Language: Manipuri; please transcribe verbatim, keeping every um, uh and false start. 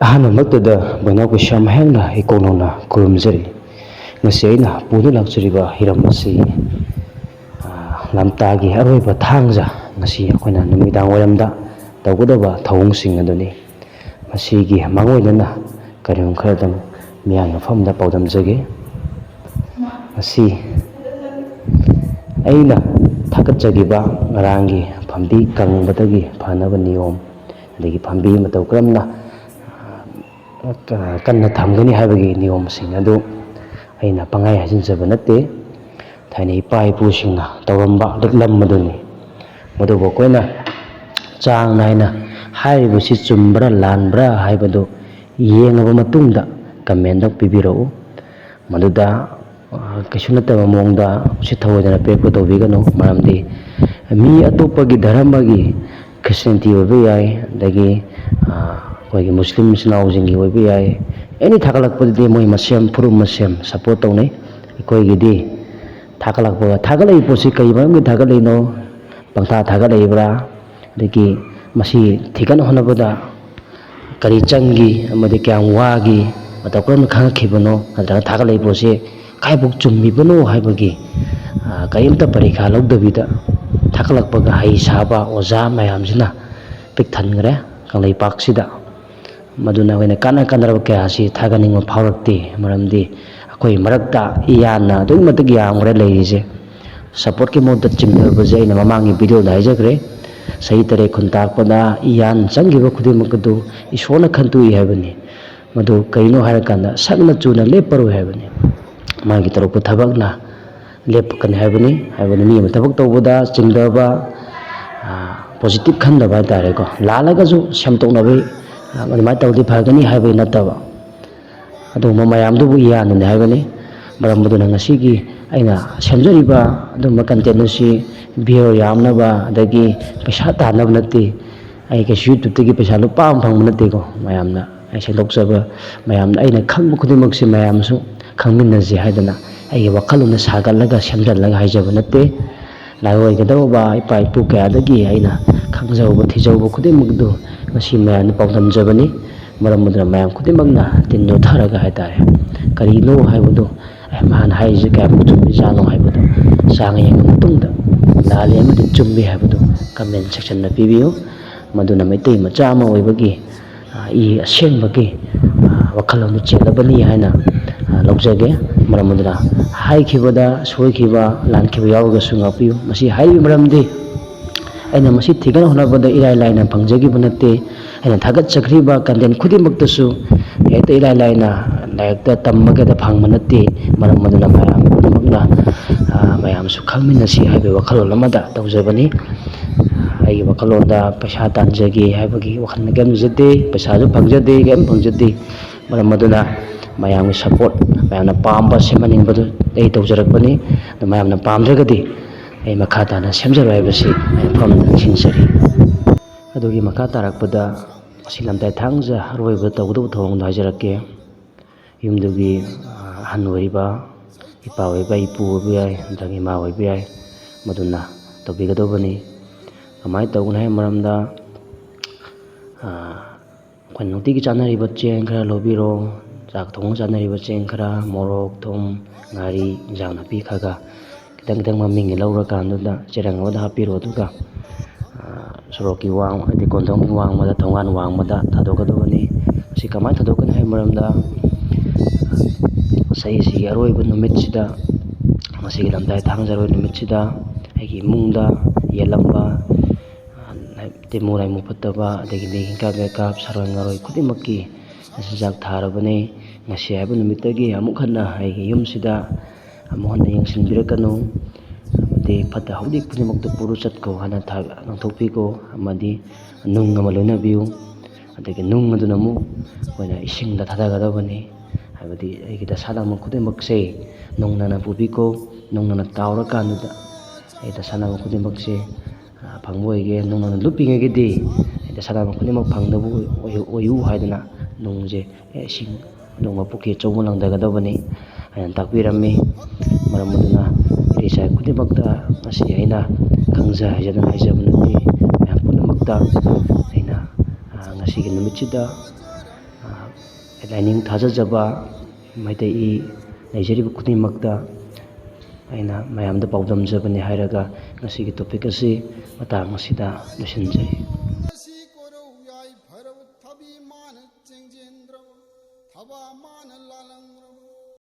ꯑꯍꯥꯟꯕꯃꯛꯇꯗ ꯕꯣꯏꯅꯥꯎ ꯀꯩꯁꯥꯝ ꯍꯥꯏꯅ ꯏꯀꯣꯛ ꯅꯧꯅ ꯈꯨꯔꯨꯝꯖꯔꯤ꯫ ꯉꯁꯤ ꯑꯩꯅ ꯄꯨꯗꯨꯅ ꯂꯥꯛꯆꯔꯤꯕ ꯍꯤꯔꯝ ꯑꯁꯤ, ꯑ, ꯂꯝꯇꯥꯒꯤ ꯑꯔꯣꯏꯕ ꯊꯥꯡꯖ, ꯉꯁꯤ ꯑꯩꯈꯣꯏꯅ ꯅꯨꯃꯤꯗꯥꯡ ꯋꯥꯏꯔꯝꯗ ꯇꯧꯒꯗꯕ ꯊꯧꯑꯣꯡꯁꯤꯡ ꯑꯗꯨꯅꯤ꯫ ꯃꯁꯤꯒꯤ ꯃꯥꯡꯑꯣꯏꯅꯅ ꯀꯔꯤꯒꯨꯝꯕ ꯈꯔꯗꯪ ꯃꯤꯌꯥꯝꯒꯤ ꯃꯐꯝꯗ ꯄꯥꯎꯗꯝꯖꯒꯦ꯫ ꯃꯁꯤ ꯑꯩꯅ ꯊꯥꯒꯠꯆꯈꯤꯕ ꯉꯔꯥꯡꯒꯤ ꯐꯝꯕꯤ ꯀꯪꯕꯗꯒꯤ ꯐꯅꯕ ꯅꯤꯌꯣꯝ, ꯑꯗꯒꯤ ꯐꯝꯕꯤ ꯃꯇꯧ ꯀꯔꯝꯅ ꯀꯟꯅ ꯊꯝꯒꯅꯤ ꯍꯥꯏꯕꯒꯤ ꯅꯤꯌꯣꯝꯁꯤꯡ ꯑꯗꯨ ꯑꯩꯅ ꯄꯪꯍꯥꯏ ꯍꯥꯏꯖꯤꯟꯖꯕ ꯅꯠꯇꯦ꯫ ꯊꯥꯏꯅ ꯏꯄꯥ ꯏꯄꯨꯁꯤꯡꯅ ꯇꯧꯔꯝꯕ ꯂꯤꯛꯂꯝ ꯑꯗꯨꯅꯤ꯫ ꯃꯗꯨꯕꯨ ꯑꯩꯈꯣꯏꯅ ꯆꯥꯡ ꯅꯥꯏꯅ ꯍꯥꯏꯔꯤꯕꯁꯤ ꯆꯨꯝꯕ꯭ꯔꯥ ꯂꯥꯟꯕ꯭ꯔꯥ ꯍꯥꯏꯕꯗꯨ ꯌꯦꯡꯂꯕ ꯃꯇꯨꯡꯗ comment ꯄꯤꯕꯤꯔꯛꯎ꯫ ꯃꯗꯨꯗ, ꯑ, ꯀꯩꯁꯨ ꯅꯠꯇꯕ ꯃꯑꯣꯡꯗ ꯎꯁꯤꯠ ꯊꯑꯣꯏꯗꯅ ꯄꯤꯔꯛꯄ ꯇꯧꯕꯤꯒꯅꯨ꯫ ꯃꯔꯝꯗꯤ ꯃꯤ ꯑꯇꯣꯞꯄꯒꯤ ꯙꯔꯃꯒꯤ, Christianity ꯑꯣꯏꯕ ꯌꯥꯏ, ꯑꯗꯒꯤ, ꯑ, ꯑꯩꯈꯣꯏꯒꯤ ꯃꯨꯁꯂꯤꯝ ꯏꯆꯤꯟ ꯏꯅꯥꯎꯁꯤꯡꯒꯤ ꯑꯣꯏꯕ ꯌꯥꯏ, ꯑꯦꯅꯤ ꯊꯥꯒꯠꯂꯛꯄꯗꯗꯤ ꯃꯣꯏ ꯃꯁꯦꯝ ꯐꯨꯔꯨꯞ ꯃꯁꯦꯝ support ꯇꯧꯅꯩ꯫ ꯑꯩꯈꯣꯏꯒꯤꯗꯤ ꯊꯥꯒꯠꯂꯛꯄ, ꯊꯥꯒꯠꯂꯛꯏ ꯄꯣꯠꯁꯤ ꯀꯩ ꯃꯔꯝꯒꯤ ꯊꯥꯒꯠꯂꯛꯏꯅꯣ? ꯄꯪꯊꯥ ꯊꯥꯒꯠꯂꯛꯏꯕ꯭ꯔꯥ? ꯑꯗꯒꯤ ꯃꯁꯤ ꯊꯤꯒꯠꯅ ꯍꯣꯠꯅꯕꯗ ꯀꯔꯤ ꯆꯪꯈꯤ ꯑꯃꯗꯤ ꯀꯌꯥꯝ ꯋꯥꯈꯤ, ꯃꯇꯧ ꯀꯔꯝꯅ ꯈꯪꯉꯛꯈꯤꯕꯅꯣ, ꯅꯠꯇ꯭ꯔꯒ ꯊꯥꯒꯠꯂꯛꯏ ꯄꯣꯠꯁꯤ ꯀꯥꯏꯐꯥꯎ ꯆꯨꯝꯃꯤꯕꯅꯣ ꯍꯥꯏꯕꯒꯤ, ꯑ, ꯀꯔꯤꯝꯇ ꯄꯔꯤꯈꯥ ꯂꯧꯗꯕꯤꯗ ꯊꯥꯒꯠꯂꯛꯄꯒ ꯍꯩ ꯁꯥꯕ ꯑꯣꯖꯥ ꯃꯌꯥꯝꯁꯤꯅ ꯄꯤꯛ ꯊꯟꯈ꯭ꯔꯦ ꯀꯪꯂꯩꯄꯥꯛꯁꯤꯗ꯫ ꯃꯗꯨꯅ ꯑꯩꯈꯣꯏꯅ ꯀꯥꯟꯅ ꯀꯥꯟꯅꯔꯕ ꯀꯌꯥ ꯑꯁꯤ ꯊꯥꯒꯠꯅꯤꯡꯕ ꯐꯥꯎꯔꯛꯇꯦ, ꯃꯔꯝꯗꯤ ꯑꯩꯈꯣꯏ ꯃꯔꯛꯇ ꯏꯌꯥꯟꯅ ꯑꯗꯨꯛꯀꯤ ꯃꯇꯤꯛ ꯌꯥꯝꯈ꯭ꯔꯦ ꯂꯩꯔꯤꯁꯦ꯫ Supportꯀꯤ ꯃꯍꯨꯠꯇ ꯆꯤꯡꯅꯕꯁꯦ ꯑꯩꯅ ꯃꯃꯥꯡꯒꯤ videoꯗ ꯍꯥꯏꯖꯈ꯭ꯔꯦ꯫ ꯆꯍꯤ ꯇꯔꯦꯠ ꯈꯨꯟꯇꯥꯛꯄꯗ ꯏꯌꯥꯟ ꯆꯪꯈꯤꯕ ꯈꯨꯗꯤꯡꯃꯛ ꯑꯗꯨ ꯏꯁꯣꯔꯅ ꯈꯟꯇꯣꯛꯏ ꯍꯥꯏꯕꯅꯤ꯫ ꯃꯗꯨ ꯀꯩꯅꯣ ꯍꯥꯏꯔꯀꯥꯟꯗ ꯁꯛꯅ ꯆꯨꯅ ꯂꯦꯞꯄꯔꯣꯏ ꯍꯥꯏꯕꯅꯤ꯫ ꯃꯥꯒꯤ ꯇꯧꯔꯛꯄ ꯊꯕꯛꯅ ꯂꯦꯞꯀꯅꯤ ꯍꯥꯏꯕꯅꯤ꯫ ꯍꯥꯏꯕꯗꯤ ꯃꯤ ꯑꯃ ꯊꯕꯛ ꯇꯧꯕꯗ ꯆꯤꯡꯗꯕ, ꯑ, positive ꯈꯟꯗꯕ ꯍꯥꯏꯇꯥꯔꯦꯀꯣ, ꯂꯥꯜꯂꯒꯁꯨ ꯁꯦꯝꯗꯣꯛꯅꯕꯒꯤ, ꯑ, ꯑꯗꯨꯃꯥꯏꯅ ꯇꯧꯔꯗꯤ ꯐꯒꯅꯤ ꯍꯥꯏꯕꯒꯤ ꯅꯠꯇꯕ꯫ ꯑꯗꯨꯒꯨꯝꯕ ꯃꯌꯥꯝꯗꯨꯕꯨ ꯏꯌꯥꯟꯅꯅꯤ ꯍꯥꯏꯕꯅꯤ꯫ ꯃꯔꯝ ꯑꯗꯨꯅ ꯉꯁꯤꯒꯤ ꯑꯩꯅ ꯁꯦꯝꯖꯔꯤꯕ ꯑꯗꯨꯝꯕ content ꯑꯁꯤ view ꯌꯥꯝꯅꯕ, ꯑꯗꯒꯤ ꯄꯩꯁꯥ ꯇꯥꯟꯅꯕ ꯅꯠꯇꯦ꯫ ꯑꯩ ꯀꯩꯁꯨ YouTubeꯇꯒꯤ ꯄꯩꯁꯥ ꯂꯨꯄꯥ ꯑꯃ ꯐꯪꯕ ꯅꯠꯇꯦꯀꯣ꯫ ꯃꯌꯥꯝꯅ ꯑꯩ ꯁꯦꯝꯗꯣꯛꯆꯕ, ꯃꯌꯥꯝꯅ ꯑꯩꯅ ꯈꯪꯕ ꯈꯨꯗꯤꯡꯃꯛꯁꯤ ꯃꯌꯥꯝꯁꯨ ꯈꯪꯃꯤꯟꯅꯁꯤ ꯍꯥꯏꯗꯅ ꯑꯩꯒꯤ ꯋꯥꯈꯜꯂꯣꯟꯗ ꯁꯥꯒꯠꯂꯒ ꯁꯦꯝꯖꯤꯜꯂꯒ ꯍꯥꯏꯖꯕ ꯅꯠꯇꯦ꯫ ꯂꯥꯏꯑꯣꯏꯒꯗꯧꯔꯕ ꯏꯄꯥ ꯏꯄꯨ ꯀꯌꯥꯗꯒꯤ ꯑꯩꯅ ꯈꯪꯖꯍꯧꯕ ꯊꯤꯖꯍꯧꯕ ꯈꯨꯗꯤꯡꯃꯛꯇꯨ ꯉꯁꯤ ꯃꯌꯥꯝꯅ ꯄꯥꯎꯗꯝꯖꯕꯅꯤ꯫ ꯃꯔꯝ ꯑꯗꯨꯅ ꯃꯌꯥꯝ ꯈꯨꯗꯤꯡꯃꯛꯅ ꯇꯤꯟ ꯌꯣꯠꯊꯔꯒ ꯍꯥꯏꯇꯥꯔꯦ, ꯀꯔꯤꯅꯣ ꯍꯥꯏꯕꯗꯨ, ꯑꯦ, ꯃꯥꯅ ꯍꯥꯏꯔꯤꯁꯦ ꯀꯌꯥꯃꯨꯛ ꯆꯨꯝꯃꯤꯖꯥꯠꯅꯣ ꯍꯥꯏꯕꯗꯨ ꯆꯥꯡ ꯌꯦꯡꯉ ꯃꯇꯨꯡꯗ, ꯂꯥꯜꯂꯤ ꯑꯃꯗꯤ ꯆꯨꯝꯃꯤ ꯍꯥꯏꯕꯗꯨ comment section ꯗ ꯄꯤꯕꯤꯌꯨ꯫ ꯃꯗꯨꯅ ꯃꯩꯇꯩ ꯃꯆꯥ ꯑꯃ ꯑꯣꯏꯕꯒꯤ, ꯑ, ꯏ ꯑꯁꯦꯡꯕꯒꯤ, ꯑ, ꯋꯥꯈꯜꯂꯣꯟꯗꯨ ꯆꯦꯜꯂꯕꯅꯤ ꯍꯥꯏꯅ, ꯑ, ꯂꯧꯖꯒꯦ꯫ ꯃꯔꯝ ꯑꯗꯨꯅ ꯍꯥꯏꯈꯤꯕꯗ ꯁꯣꯏꯈꯤꯕ, ꯂꯥꯟꯈꯤꯕ ꯌꯥꯎꯔꯒꯁꯨ ꯉꯥꯛꯄꯤꯌꯨ꯫ ꯃꯁꯤ ꯍꯥꯏꯔꯤꯕ ꯃꯔꯝꯗꯤ ꯑꯩꯅ ꯃꯁꯤ ꯊꯤꯒꯠꯅ ꯍꯣꯠꯅꯕꯗ ꯏꯔꯥꯏ ꯂꯥꯏꯅ ꯐꯪꯖꯈꯤꯕ ꯅꯠꯇꯦ꯫ ꯑꯩꯅ ꯊꯥꯒꯠꯆꯈ꯭ꯔꯤꯕ content ꯈꯨꯗꯤꯡꯃꯛꯇꯁꯨ ꯍꯦꯛꯇ ꯏꯔꯥꯏ ꯂꯥꯏꯅ ꯂꯥꯏꯔꯤꯛꯇ ꯇꯝꯃꯒꯗ ꯐꯪꯕ ꯅꯠꯇꯦ꯫ ꯃꯔꯝ ꯑꯗꯨꯅ ꯃꯌꯥꯝ ꯄꯨꯝꯅꯃꯛꯅ, ꯑ, ꯃꯌꯥꯝꯁꯨ ꯈꯪꯃꯤꯟꯅꯁꯤ ꯍꯥꯏꯕꯒꯤ ꯋꯥꯈꯜꯂꯣꯟ ꯑꯃꯗ ꯇꯧꯖꯕꯅꯤ꯫ ꯑꯩꯒꯤ ꯋꯥꯈꯜꯂꯣꯟꯗ ꯄꯩꯁꯥ ꯇꯥꯟꯖꯒꯦ ꯍꯥꯏꯕꯒꯤ ꯋꯥꯈꯜ ꯀꯔꯤꯝ ꯂꯩꯖꯗꯦ, ꯄꯩꯁꯥꯁꯨ ꯐꯪꯖꯗꯦ, ꯀꯔꯤꯝ ꯐꯪꯖꯗꯦ꯫ ꯃꯔꯝ ꯑꯗꯨꯅ ꯃꯌꯥꯝꯒꯤ support, ꯃꯌꯥꯝꯅ ꯄꯥꯝꯕ ꯁꯦꯝꯍꯟꯅꯤꯡꯕꯗꯨ ꯑꯩ ꯇꯧꯖꯔꯛꯄꯅꯤ꯫ ꯑꯗꯨ ꯃꯌꯥꯝꯅ ꯄꯥꯝꯗ꯭ꯔꯒꯗꯤ ꯑꯩ ꯃꯈꯥ ꯇꯥꯅ ꯁꯦꯝꯖꯔꯣꯏ ꯍꯥꯏꯕꯁꯤ ꯃꯌꯥꯝ ꯐꯝꯅ ꯅꯤꯡꯁꯤꯡꯖꯔꯤ꯫ ꯑꯗꯨꯒꯤ ꯃꯈꯥ ꯇꯥꯔꯛꯄꯗ ꯉꯁꯤ ꯂꯝꯇꯥꯏ ꯊꯥꯡꯖ ꯑꯔꯣꯏꯕꯗ ꯇꯧꯒꯗꯧꯕ ꯊꯧꯔꯝꯗꯣ ꯍꯥꯏꯖꯔꯛꯀꯦ꯫ ꯌꯨꯝꯗꯨꯒꯤ, ꯑ, ꯑꯍꯟ ꯑꯣꯏꯔꯤꯕ, ꯏꯄꯥ ꯑꯣꯏꯕ, ꯏꯄꯨ ꯑꯣꯏꯕ ꯌꯥꯏ, ꯅꯠꯇ꯭ꯔꯒ ꯏꯃꯥ ꯑꯣꯏꯕ ꯌꯥꯏ, ꯃꯗꯨꯅ ꯇꯧꯕꯤꯒꯗꯧꯕꯅꯤ꯫ ꯀꯃꯥꯏꯅ ꯇꯧꯒꯅꯤ ꯍꯥꯏꯕ ꯃꯔꯝꯗ, ꯑ, ꯑꯩꯈꯣꯏꯅ ꯅꯨꯡꯇꯤꯒꯤ ꯆꯥꯅꯔꯤꯕ ꯆꯦꯡ ꯈꯔ ꯂꯧꯕꯤꯔꯣ, ꯆꯥꯛ ꯊꯣꯡꯉ ꯆꯥꯅꯔꯤꯕ ꯆꯦꯡ ꯈꯔ, ꯃꯣꯔꯣꯛ, ꯊꯨꯝ, ꯉꯥꯔꯤ, ꯏꯟꯖꯥꯡ ꯅꯥꯄꯤ ꯈꯔ ꯈꯔ ꯈꯤꯇꯪ ꯈꯤꯇꯪ ꯃꯃꯤꯡꯒꯤ ꯂꯧꯔꯀꯥꯟꯗꯨꯗ ꯆꯦꯔꯪ ꯑꯃꯗ ꯍꯥꯞꯄꯤꯔꯣ꯫ ꯑꯗꯨꯒ, ꯑ, ꯁꯣꯔꯣꯛꯀꯤ ꯋꯥꯡ-, ꯍꯥꯏꯗꯤ ꯀꯣꯟꯊꯣꯡꯒꯤ ꯋꯥꯡꯃꯗ, ꯊꯣꯡꯒꯥꯟ ꯋꯥꯡꯃꯗ ꯊꯥꯗꯣꯛꯀꯗꯕꯅꯤ꯫ ꯃꯁꯤ ꯀꯃꯥꯏꯅ ꯊꯥꯗꯣꯛꯀꯅꯤ ꯍꯥꯏꯕ ꯃꯔꯝꯗ, ꯆꯍꯤꯁꯤꯒꯤ ꯑꯔꯣꯏꯕ ꯅꯨꯃꯤꯠꯁꯤꯗ, ꯃꯁꯤꯒꯤ ꯂꯝꯇꯥꯏ ꯊꯥꯡꯖ ꯑꯔꯣꯏꯕ ꯅꯨꯃꯤꯠꯁꯤꯗ ꯑꯩꯒꯤ ꯏꯃꯨꯡꯗ ꯌꯦꯜꯂꯝꯕ, ꯑ, ꯇꯤꯃꯨ ꯂꯥꯏꯃꯨ ꯐꯠꯇꯕ, ꯑꯗꯒꯤ ꯃꯤꯒꯤ ꯍꯤꯡꯀꯥꯞ ꯃꯩꯀꯥꯞ, ꯁꯥꯔꯣꯏ ꯉꯥꯔꯣꯏ ꯈꯨꯗꯤꯡꯃꯛꯀꯤ ꯃꯆꯤꯟꯖꯥꯛ ꯊꯥꯔꯕꯅꯤ꯫ ꯉꯁꯤ ꯍꯥꯏꯕ ꯅꯨꯃꯤꯠꯇꯒꯤ ꯑꯃꯨꯛ ꯍꯟꯅ ꯑꯩꯒꯤ ꯌꯨꯝꯁꯤꯗ ꯑꯃꯨꯛ ꯍꯟꯅ ꯌꯦꯡꯁꯤꯟꯕꯤꯔꯛꯀꯅꯨ, ꯑꯃꯗꯤ ꯐꯠꯇ ꯍꯥꯎꯗꯤ ꯈꯨꯗꯤꯡꯃꯛꯇꯨ ꯄꯨꯔꯨ ꯆꯠꯈꯣ ꯍꯥꯏꯅ ꯊꯥ-, ꯉꯥꯡꯊꯣꯛꯄꯤꯈꯣ, ꯑꯃꯗꯤ ꯅꯨꯡ ꯑꯃ ꯂꯣꯏꯅꯕꯤꯌꯨ꯫ ꯑꯗꯒꯤ ꯅꯨꯡ ꯑꯗꯨꯅ ꯑꯃꯨꯛ ꯑꯩꯈꯣꯏꯅ ꯏꯁꯤꯡꯗ ꯊꯥꯗꯒꯗꯕꯅꯤ꯫ ꯍꯥꯏꯕꯗꯤ ꯑꯩꯒꯤ ꯗꯁꯥ ꯂꯥꯡꯕꯟ ꯈꯨꯗꯤꯡꯃꯛꯁꯦ ꯅꯨꯡꯅꯅ ꯄꯨꯕꯤꯀꯣ, ꯅꯨꯡꯅꯅ ꯇꯥꯎꯔꯀꯥꯟꯗꯨꯗ ꯑꯩ ꯗꯁꯥ ꯂꯥꯡꯕꯟ ꯈꯨꯗꯤꯡꯃꯛꯁꯦ, ꯑ, ꯐꯪꯕ ꯑꯣꯏꯒꯦ꯫ ꯅꯨꯡꯅꯅ ꯂꯨꯞꯄꯤꯉꯩꯒꯤꯗꯤ ꯑꯩ ꯗꯁꯥ ꯂꯥꯡꯕꯟ ꯈꯨꯗꯤꯡꯃꯛ ꯐꯪꯅꯕ ꯑꯣꯏꯌꯨ, ꯑꯣꯏꯌꯨ ꯍꯥꯏꯗꯅ ꯅꯨꯡꯁꯦ, ꯑꯦ, ꯏꯁꯤꯡ ꯑꯗꯨꯒꯨꯝꯕ ꯄꯨꯈ꯭ꯔꯤ ꯑꯆꯧꯕ ꯂꯪꯊꯒꯗꯕꯅꯤ ꯍꯥꯏꯅ ꯇꯥꯛꯄꯤꯔꯝꯃꯤ꯫ ꯃꯔꯝ ꯑꯗꯨꯅ ꯏꯔꯩꯆꯥ ꯈꯨꯗꯤꯡꯃꯛꯇ ꯉꯁꯤ ꯑꯩꯅ ꯈꯪꯖ ꯍꯩꯖꯗꯅ ꯍꯥꯏꯖꯕ ꯅꯠꯇꯦ꯫ ꯃꯌꯥꯝ ꯄꯨꯝꯅꯃꯛꯇ ꯑꯩꯅ, ꯑ, ꯉꯁꯤꯒꯤ ꯅꯨꯃꯤꯠꯁꯤꯗ ꯂꯥꯏꯅꯤꯡ ꯊꯥꯖꯖꯕ ꯃꯩꯇꯩ ꯏ ꯂꯩꯖꯔꯤꯕ ꯈꯨꯗꯤꯡꯃꯛꯇ ꯑꯩꯅ ꯃꯌꯥꯝꯗ ꯄꯥꯎꯗꯝꯖꯕꯅꯤ ꯍꯥꯏꯔꯒ ꯉꯁꯤꯒꯤ topic ꯑꯁꯤ ꯃꯇꯥꯡ ꯑꯁꯤꯗ ꯂꯣꯏꯁꯤꯟꯖꯔꯤ꯫ ꯉꯁꯤ ꯀꯣꯔꯧ ꯌꯥꯏꯐꯔꯕ ꯊꯕꯤ ꯃꯥꯅ ꯆꯦꯡꯖꯦꯟꯗ꯭ꯔꯕ ꯊꯕꯥ ꯃꯥꯅ ꯂꯥꯂꯪꯗ꯭ꯔꯕ